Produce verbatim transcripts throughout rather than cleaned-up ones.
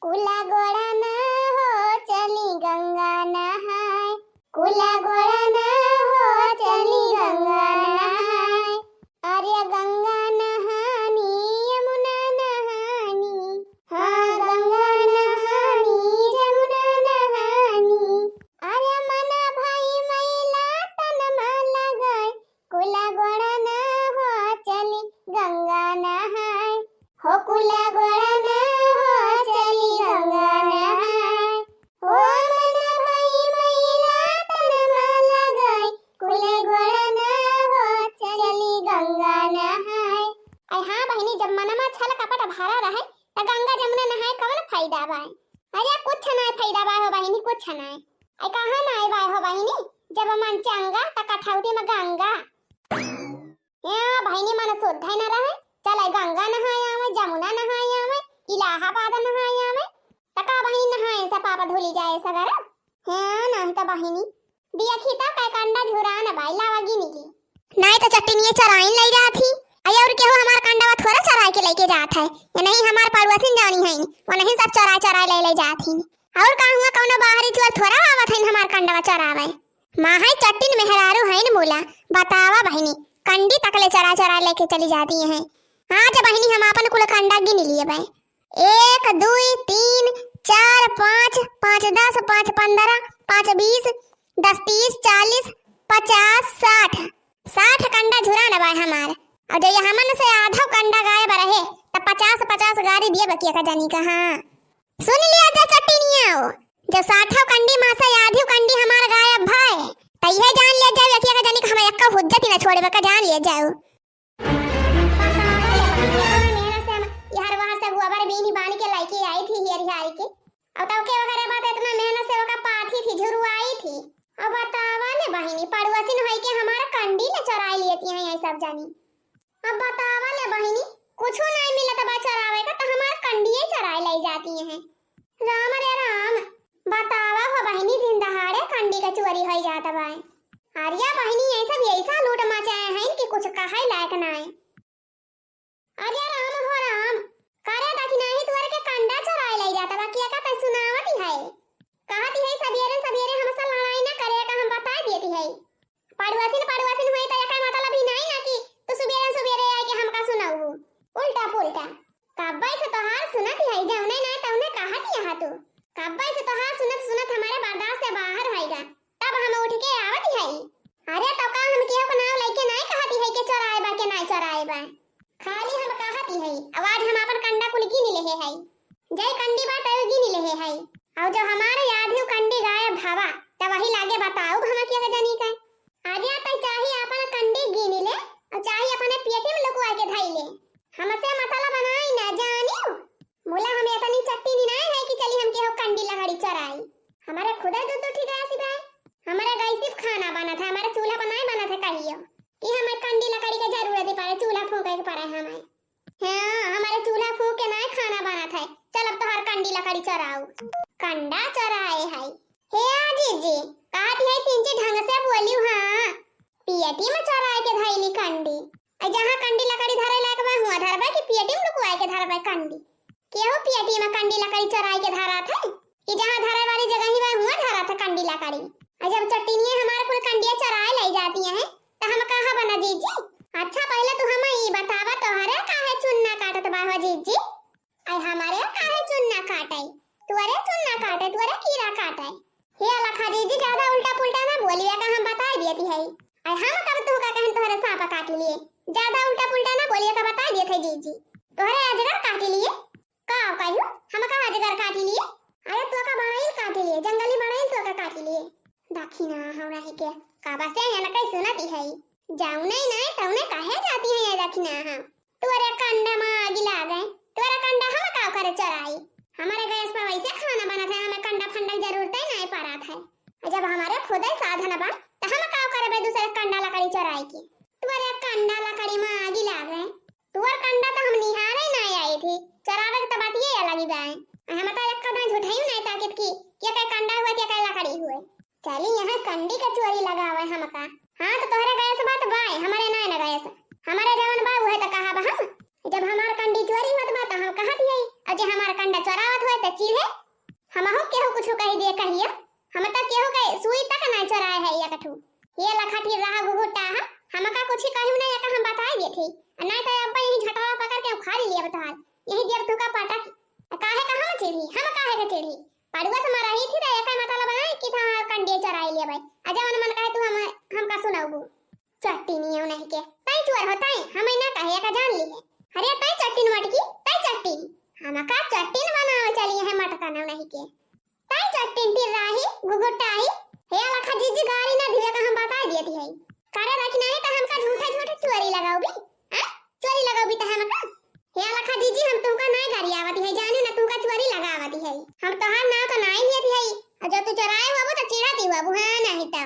कुला गोड़न हो चली गंगा नहाए, कुला गोड़न हो चली गंगा नहाए। अरे गंगा नहानी, यमुना नहानी, हाँ, गंगा नहानी, जमुना नहानी। अरे मना भाई मैला तन मा लगाए, कुला गोड़न हो चली गंगा नहाए। हो कुला गोड़न हो चली गंगा नहाए। हो मना भाई मैला तन मा लगाए, कुला गोड़न हो चली गंगा नहाए। अरे हाँ बहिनी, जब मनमा छल कपट भरा रहे, त गंगा जमुना नहाए कवन फायदा बाय? अरे कुछ नाय फायदा बाय हो बहिनी, कुछ नाय। अरे कहाँ नाय बाय हो बहिनी, जब मन चंगा त कठौती में गंगा। ए बहिनी, मन शुद्ध है न रहे, चले गंगा नहाए आवे, जमुना नहाए आवे, इलाहाबाद नहाए आवे, त का बहिनी नहाए से पाप धुली जाए सगर? हाँ, नाहीं त बहिनी, बियखी त कै कंडा झुरान बाई, लावा गिनी की। नाहीं त चट्टिनिये चराइन लई जात ही। अरे और केहू हमार कंडवा थोड़ा चराए के लेके जात है, ये नहीं हमार पड़ोसिन जानी है, वो नहीं सब चराए चराए ले ले जात ही। और का हुआ, कौनो बाहरी चुअर थोड़ा आवत है हमार कंडवा चरावे। माहई चट्टिन मेहरारू है न मोला, बतावा बहिनी, कंडी तकले चराए चराए लेके चली जाती हैं। हाँ, जब बहिनी हम आपन कुल कंडा गिन लिए बे, एक, दुई, तीन, चार, पाँच, पाँच दस, पाँच पन्द्रह, पाँच बीस, दस तीस, चालीस, पचास, साठ, साठ कंडा झुरान बाय हमार। और जो ये हमन से आधो कंडा गायब रहे, त पचास, पचास गारी दिए बकिया का जानी का। हाँ, सुन लिया जा चट्टिनिया हो, जो साठो कंडी मा से आधी कंडी हमार गायब भय, त यह जान लिया जाओ, यकिया का जानी का हम एक्का हुज्जत ही ना छोड़े, बका जान लिया जाओ। बतावा ले बहिनी, इतना मेहनत से हम इहर वहर से गोबर बीनी बानी के लइके आई थी हियर हियारी के। अब तब के ओकरे बाद इतना मेहनत से ओका पाथी थी, झुरुआई थी। अब बतावा ले बहिनी, पड़ोसिन होई के हमारा कंडी ले चोराई लेती हैं ये सब जानी। अब बतावा ले बहिनी, कुछो नाई मिलत बा चोरावे का, त हमार कंडिये चोराई लई जाती हैं। राम रे राम, बतावा हो बहिनी, दिन दहाड़े कंडी के चोरी होई जात बा। अरे बहिनी, ये सब ऐसा लूट मचाए हैं कि कुछ कहे लायक नाय। अरे राम हो राम, करे दखिनाही तुअर के कंडा चोराए लई जात बा, किया का तै सुनावत ही है। कहत ही है सबेरे सबेरे हमसे लड़ाई ना करे का, हम बताई देती है। पड़ोसिन पड़ोसिन होई त एकर मतलब ही नाई ना कि तू सुबेरे सुबेरे आए के हमका सुनाऊ। उल्टा पुल्टा। कब्बे से तोहार सुनत ही, जौने नाई तौने कहत ही हा तू। कब्बे से तोहार सुनत सुनत हमारे बर्दाश्त से बाहर होइगा, तब हम उठ के आवत ही। अरे तो का हम केहू के नाव लइके नाई कहत ही कि चोराए बा के नाई चोराए बा। खाली हम कहत ही, अब आज हम आपन कंडा कुल गिन लेहे है। जय कंडी बा तय गिन लेहे है। और जो हमारे आधी कंडी गायब भवा, त वही लागे बताऊ हम के जानी का। अरे तै चाहे आपन कंडी गिन ले, और चाहे अपने पेटी में लुकवा के धई ले। हमसे मतलब बनाई ना जानियो। मुला हम इतनी चट्टिनी ना है कि चली हम केहू कंडी लकड़ी चोराई। हमारे खुदे दू दू ठी गैस बा। हमारे गैस पे खाना बनत है, हमारे चूल्हा पर नाई बनत है कहियो। कि हमें कंडी लकड़ी के जरूरत ही पड़े, चूल्हा फूंके के पड़े हमें। हाँ, हमारे चूल्हा फूंक के नाई खाना बनत है। चल अब तोहार कंडी लकड़ी चोराऊ। कंडा चोराए है। हे आ जीजी, कहत है तिनची ढंग से बोलियो हाँ। पेटी में चोराए के धइली कंडी। अ जहाँ कंडी लकड़ी धरे लायक बा, हुआं धरबे कि पेटी में लुकवाए के धरबे कंडी? केहू पेटी में कंडी लकड़ी चोराए के धरत है? कि जहाँ धरे वाली जगह ही बा, हुआं धरत है कंडी लकड़ी? अ जब चट्टिनिये हमार कुल कंडिया चोराए लई जाती हैं, त हम कहाँ बना जीजी? अच्छा, पहले तू हमें ई बतावा, तोहरे काहे चुन्ना काटत बा हो जीजी? अरे हमारे काहे चुन्ना काटे? तुअरे चुन्ना काटे, तुअरे कीड़ा काटे। हे अलखा जीजी, ज्यादा उल्टा पुल्टा ना बोलिए का, हम बताई देती है। अरे हम कब तुहका कहन तोहरे सांप काटी लिए? ज्यादा उल्टा पुल्टा ना बोलिए का, बताई देते जीजी। तोहरे अजगर काटी लिए? का कहियो? हम का अजगर काटी लिए? अरे तोका बड़ाइल काटी लिए, जंगली बड़ाइल तोका काटी लिए। दखिना हमरा ही के, का बसे है ना कई सुनती है। जाऊ नहीं ना, तौने काहे जाती है ये दखिना हम? तोरे कंडा मा आगी लागे, तोरे कंडा हम का करे चोराई? हमारे गैस पर वैसे खाना बनत है, हमें कंडा फंडा की जरूरत ही नहीं पड़त है। और जब हमारे खुद ही साधन बा, त हम का करबे दूसरे कंडा लकड़ी चोराई के? तोरे कंडा लकड़ी मा आगी लागे, तोर कंडा तो हम निहारे ना आई थी, चोरावे के तो बात ये अलग ही बा। हम तो एक कदम झूठाई नहीं ताकत की, के के कंडा हुए, के के लकड़ी हुए। चली यहाँ कंडी का चोरी लगावे हमका। हाँ, तो तोहरे गैस बात बाय, हमारे नाय न गैस। हमारे जवन बा, उहे तो कहा बा हम। जब हमार कंडी चोरी होत बा, तो हम कहत हई, और जे हमार कंडा चोरावत हुए, तो चीन्हे, हमहू केहू कुछ कहि दिए कहिया, हम तो केहू के सुई तक ना चोराए है एक ठू। ये लखा टिर्राहा घुघुटाहा, हमका कुछ कहियो ना, एका हम बताइ देत ही। आ नाहीं तो अब यही झटवा पकड़ के उखाड़ लिया बताल। यही देव तुका पटक। आ काहे का हम चिढ़ी? हम काहे के चिढ़ी? पड़ुआ से मरही थी तो एका मतलब ना कि था कंडिया चोराइ लिया भाई। आ जवन मन कहे तू हम, हमका सुनाउबू। चट्टिन यौ नहीं के। तई चोर हो तई, हम ना कहे का जान ली है। अरे तई चट्टिन मटकी, तई चट्टिन। हमका चट्टिन बनावे चली है मटका नौ नहीं के। तई चट्टिन टिर्राही, घुघुटाही, हे लखा जिज्जी गारी ना दिवे का हम बताइ देत ही। करे रखी नहीं तो हमका झूठे झूठे चोरी लगाउबी। हैं? चोरी लगाउबी तो हमका। हे लखा जिज्जी हम तुमका नहीं गारी आवत ही, जाने ना तुमका चोरी लगावत ही। हम तोहार नाव तो नहीं लेत ही। और जो तू चोराए हुआ वो तो चिढ़त ही हुआ वो, हाँ नहीं तो।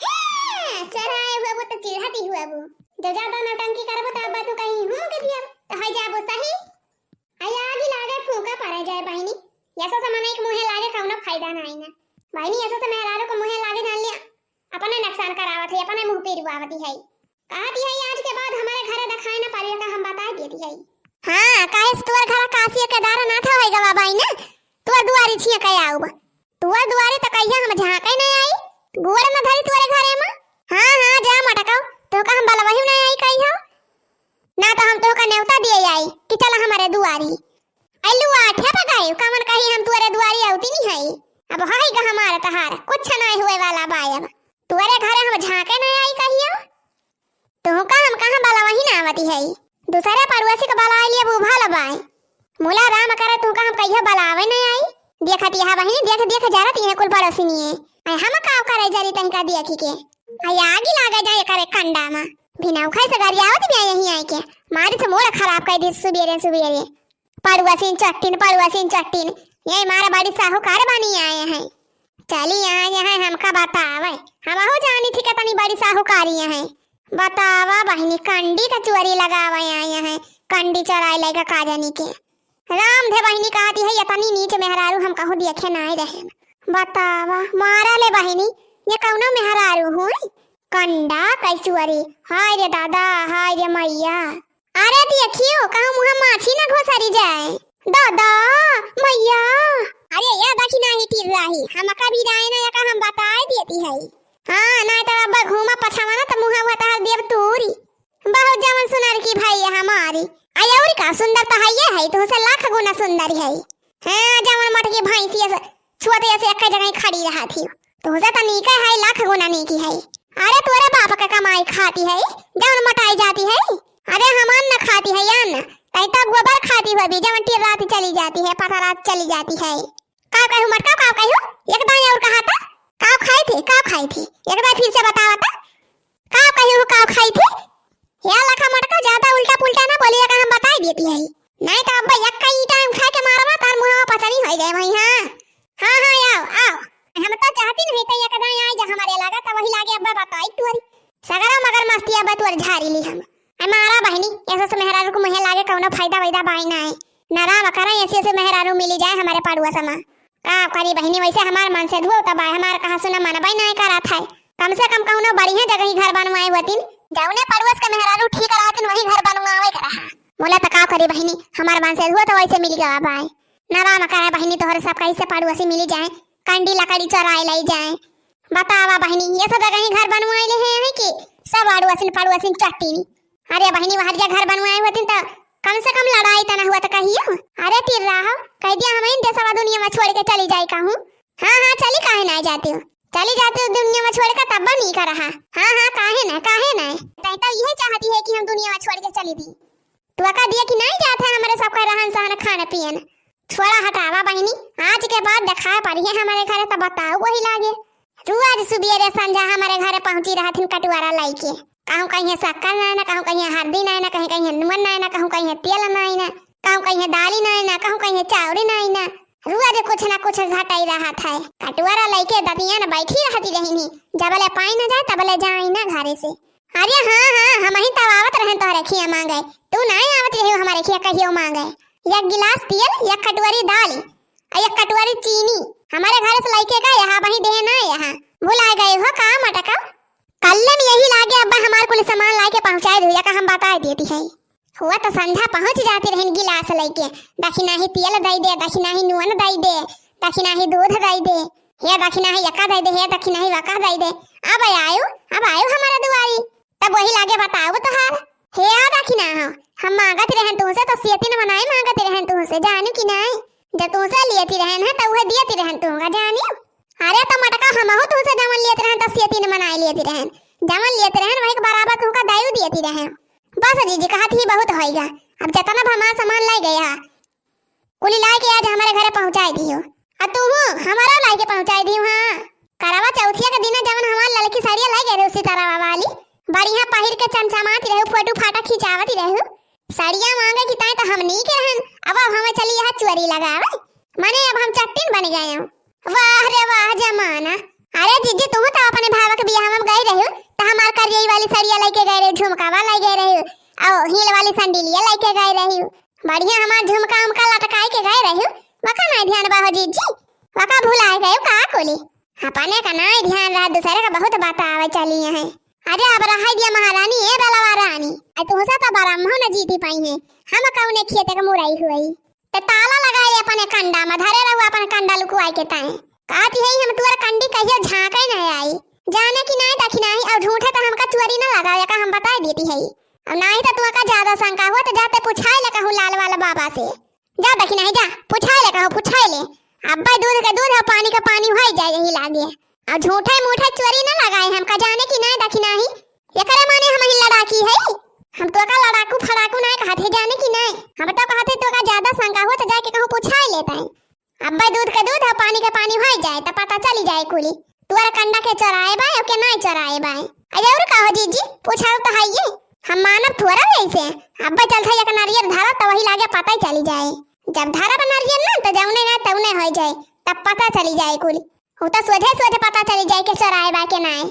हे, चोराए हुआ वो तो चिढ़त ही हुआ वो। जो ज्यादा नौटंकी करबो तो अब तू कहीं हूँ के दिया, तो है जाबो सही। आई आगी लागे फूंका पड़े जाए बहिनी। ऐसा से मनई के मुँहे लागे कौनो फायदा नाई ना। बहिनी, ऐसा से मेहरारू के मुँहे लागे जान लिया, अपने नुकसान करावत है, अपने मुँह पिरवावत है। कहत है आज के बाद हमारे घरे देखाए ना पड़े का हम बताइ देत है। हाँ, काहे से तोर घर काशी केदारनाथ होई गवा बाई ना, तोर दुआरी छिया के आउब। तोर दुआरी त कहिया हम झांके नहीं आई, गोड़ न धरी तोरे घरे में। हाँ, हाँ, जा मटकाऊ, तोहका हम बलवही नहीं आई कहियो। ना तो हम तोहका नेवता दिए आई कि चला हमारे दुआरी। अइलू आठे पे गए, कमन कही हम तोरे दुआरी आवती नहीं है। अब हई ग हमारे तहार, कुछ नहीं हुए वाला बा अब। तोरे घरे हम झांके नहीं आई कहियो। तुहका हम कहाँ बलवही ना आवती है, दूसरे पड़ोसी के बलाए लिए बूभल बाय। मुला राम करे तुहका हम कहियो बलावे नहीं आई। देखत यह बहिनी, देख देख जरत यह कुल पड़ोसिनिए। ऐ हम का करे जरी तनिका देखी के। ऐ आगी लागे जाए करे कंडा मा। बिना उखाई से गरियावत भी यही आई के। मारी से मोड़ खराब कर दी सुबेरे सुबेरे। पड़ुआसिन चट्टिन, पड़ुआसिन चट्टिन, ये मारा बड़ी साहूकार बनी आए हैं। चली आए हैं, हमका बतावे, हमहू जानी थी कितनी बड़ी साहूकारी हैं। बतावा बहिनी, कंडी का चोरी लगावे आए हैं, कंडी चोराई लेगा का जानी के। राम धे बहिनी कहती है, इतनी नीच मेहरारू हम कहूँ देखे नाई रहे। बतावा, मारा ले बहिनी, ये कौनो मेहरारू हुई? कंडा कई चोरी, हाय रे दादा, हाय रे मैया। अरे देखियो, कहूँ मुँह माछी ना घोसरी जाए। दादा, मैया। अरे या देखी नाही टिर्राही, हम कभी राय ना या का हम बताए देती है। हाँ, नहीं तो अब घूमा पछावा ना तो मुँह हुआ तहार देव तूरी। बहुत जवन सुनर की भैया हमारी। आई और का सुंदर तो है ये है, तुमसे लाख गुना सुंदर है। हाँ, जवन मटकी भैंसी ऐसे छुअते ऐसे एक जगह ही खड़ी रहा थी। तुमसे तो नीके है, लाख गुना नीकी है। अरे तोरे बाप के कमाई खाती है, जवन मोटाई जाती है। अरे हमान न खाती है अन्न, तई तो गोबर खाती होबी, जवन टिर्रात चली जाती है, पथरात चली जाती है। का कहू मटका, का कहू? एक दाई और कहा था, का खाई थी, का खाई थी? एक बार फिर से बतावा था, का कहू, का खाई थी? या लखा मटका ज्यादा उल्टा पुल्टा ना बोलिए, का हम बताई देती है। नहीं तो अब एक का ईंटा उठा के मारवा, तार मुँह पचनी हो जाए वही। हाँ, हाँ, हाँ, आओ, आओ। हम तो चाहती नहीं तो एक दाई आई जा हमारे लगा, तो वही लागे अब बताई तुअरी। सगरा मगर मस्ती अब तुअर झारी ली हम। ऐ मारा बहिनी, ऐसे से मेहरारू को मुँहे लागे कौनो फायदा वैदा बाई ना है। ना राम करे ऐसे ऐसे मेहरारू मिली जाए हमारे पड़ुआ समा। का करी बहिनी, वैसे हमार मन से धुओ तब आए, हमार कहा सुना मनबे नहीं करत है। कम से कम कौनो बढ़िया जगह ही घर बनवाए होतिन। जौने पड़ोस के मेहरारू ठीक रहतिन, वही घर बनवावे के रहा। बोला तो का करी बहिनी, हमार मन से धुओ तो वैसे मिली गवा बाय। ना राम करे बहिनी, तोहरे सब कैसे पड़ोसी मिली जाए, कंडी लकड़ी चोराए लाई जाए। बतावा बहिनी, ये सब जगह ही घर बनवाए ले हैं कि सब पड़ोसिन, पड़ोसिन चट्टिनी। अरे बहिनी, वहरिया घर बनवाए होतिन त कम से कम लड़ाई त ना हुआ त कहियो। अरे टिर्राहो, कह दिया हम इन देशवा दुनिया में छोड़ के चली जाई कहूँ। हाँ, हाँ, चली, काहे ना जाती हूँ? चली जाती हूँ दुनिया में छोड़ के, तब नीक रहा। हाँ, हाँ, काहे ना, काहे ना? तई तो यही चाहती है कि हम दुनिया में छोड़ के चली दी। तू का दिया कि नहीं जात है हमारे सबका रहन सहन खान पियन। छोड़ा हटावा बहिनी, आज के बाद देखाए पड़ी है हमारे घरे तो बताओ वही लागे। रोज सुबेरे संझा हमारे घरे पहुँची रहथिन कटुआरा लइके। कहूँ कहीं शक्कर नाई ना, कहूँ कहीं हरदी नाई ना, कहीं कहीं नून नाई ना, कहूँ कहीं तेल नाई ना, कहूँ कहीं दाली नाई ना, कहूँ कहीं चाउरी नाई ना। रोज कुछ ना कुछ घटाई रहत है। कटुआरा लइके दतिया न बैठी रहती रहिनी, जबले पाई न जाए तबले जाई ना घरे से। अरे हाँ, हाँ, हमही तब आवत रहन तोहरे खिया मांगे, तू नाई आवत रही हमारे खिया कहियो मांगे। एक गिलास तेल, एक कटोरी दाल, आ एक कटोरी चीनी हमारे घर से लइके गए, यहाँ वहीं देना यहाँ। भुला गए हो का मटका? कल्ले में यही लागे अब्बा हमार कुल सामान लाके पहुँचाए दिया का हम बताए देती है। हुआ तो संझा पहुँच जाती रहिन गिलास लइके, दखिनाही तेल दइ दे, दखिनाही नून दइ दे, दखिनाही दूध दइ दे, हे दखिनाही यका दइ दे, हे दखिनाही वका दइ दे। अब आयो, अब आयो हमारा दुआरी, तब वही लागे बताओ तोहार। हे आ दखिना हो, हम मांगत रहन तुहसे तो सेतिन मनाई मांगत रहन तुहसे, जानी कि नाई? जब तुहसे लियती रहन है तो उहे दियती रहन तुहका, जानी? अरे तो मटका हमहू तुहसे जमन लियत रहन तो सेतिन मनाई लियती रहन, जमन लियत रहन वही के बराबर तुहका दयू दियती रहन। बस जीजी कहत ही बहुत होइगा, अब जतना भी हमार सामान लाई गया कुली लाई के आज हमारे घरे पहुँचाई दियो। आ तुहू हमारा लाई के पहुँचाई दियो। हाँ, करवा चौथिया के दिना जवन हमार ललकी साड़िया लाई गए रहे सितारा वाली, बढ़िया पहिर के चमचमात रहू, फोटो फाटा खिंचावत रहू। साड़िया मांगे की ताई तो हम नी के रहन, अब, अब हमें चली यहाँ चुअरी लगावे, माने अब हम चट्टिन बन गए हूँ। वाह रे वाह जमाना। अरे जीजी तुम तो अपने भावा के बियाह में गई रहू तो हमार करियई वाली साड़िया लेके गए रहू, झुमकावा लाई गए रहू, और हील वाली संडिलिया लेके गए रहू। बढ़िया हमार झुमका उमका लटकाई के गए रहू, वका नाई ध्यान बा हो जीजी, वका भुलाए गए का कुली? अपने का नाई ध्यान रहा, दूसरे का बहुत बतावे चली है। अरे अब रहाई दिया महारानी, ए बेलवा रानी, आई तुहसे तो ब्रह्मो न जीती पाई है, हम कौने खेते के मुरई हुई। ते ताला लगाए अपने कंडा में, धरे रहू अपन कंडा लुकुआई के ताए। कहती है हम तुअर कंडी कहियो झांके नहीं आई, जाने की नाई दखिनाही, और झूठे तो हमका चुअरी न लगावे का हम बताए देती है। और नाई तो तुहका ज्यादा शंका हो तो जाते पुछाए ले कहूँ लाल वाला बाबा से। जा दखिनाही जा, पुछाए ले कहूँ, पुछाए ले। अब्बे दूध के दूध और पानी के पानी होई जाए यही लागे। और झूठे मूठे चुअरी न लगाए हमका, जाने की नाई दखिनाही। एकरे माने हम ही लड़ाकी है, हम तोका लड़ाकू फड़ाकू नाई कहत है, जाने की नाई। हम तो कहत है तोका ज्यादा शंका हो तो जाके कहूँ पुछाए लेता है। अब्बे दूध के दूध और पानी के पानी होई जाए तो पता चली जाए कुली। तुअर कंडा के चोराए बाय और के नाई चोराए बाय। अरे और कहो जीजी, पूछाओ तो है ये। हम मानब थोड़ा ऐसे। अब्बे चलते एक नारियल धरा तो वही लागे पता ही चली जाए। जब धरब नारियल ना तो जौने ना तौने होई जाए, तब पता चली जाए कुली। उ तो सोझे सोझे पता चली जाए के चोराए बाय के नाई।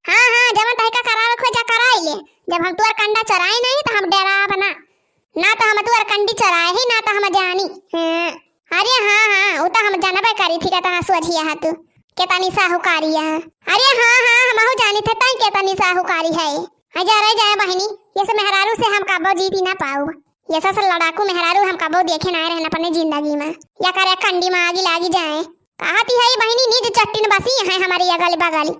हाँ, हाँ, जवन तहका करावे खोजा कराई ले। जब हम तुअर कंडा चोराई नहीं तो हम डेराब ना। ना तो हम तुअर कंडी चोराए ही, ना तो हम जानी। हाँ। अरे हाँ, हाँ, उ तो हम जानबे करी थी कि तहाँ सोझिया है तू। केतनी साहूकारी है। अरे हाँ, हाँ, हमहू जानी थे तई केतनी साहूकारी है। हाँ, जा रह जाए बहिनी, ये से मेहरारू से हम कबो जीती ना पाउब। ये से लड़ाकू मेहरारू हम कबो देखे ना रहन अपने जिंदगी में। या करे कंडी में आगी लागी जाए। कहती है बहिनी, निज चट्टिन बसी है हमारी अगल बगल।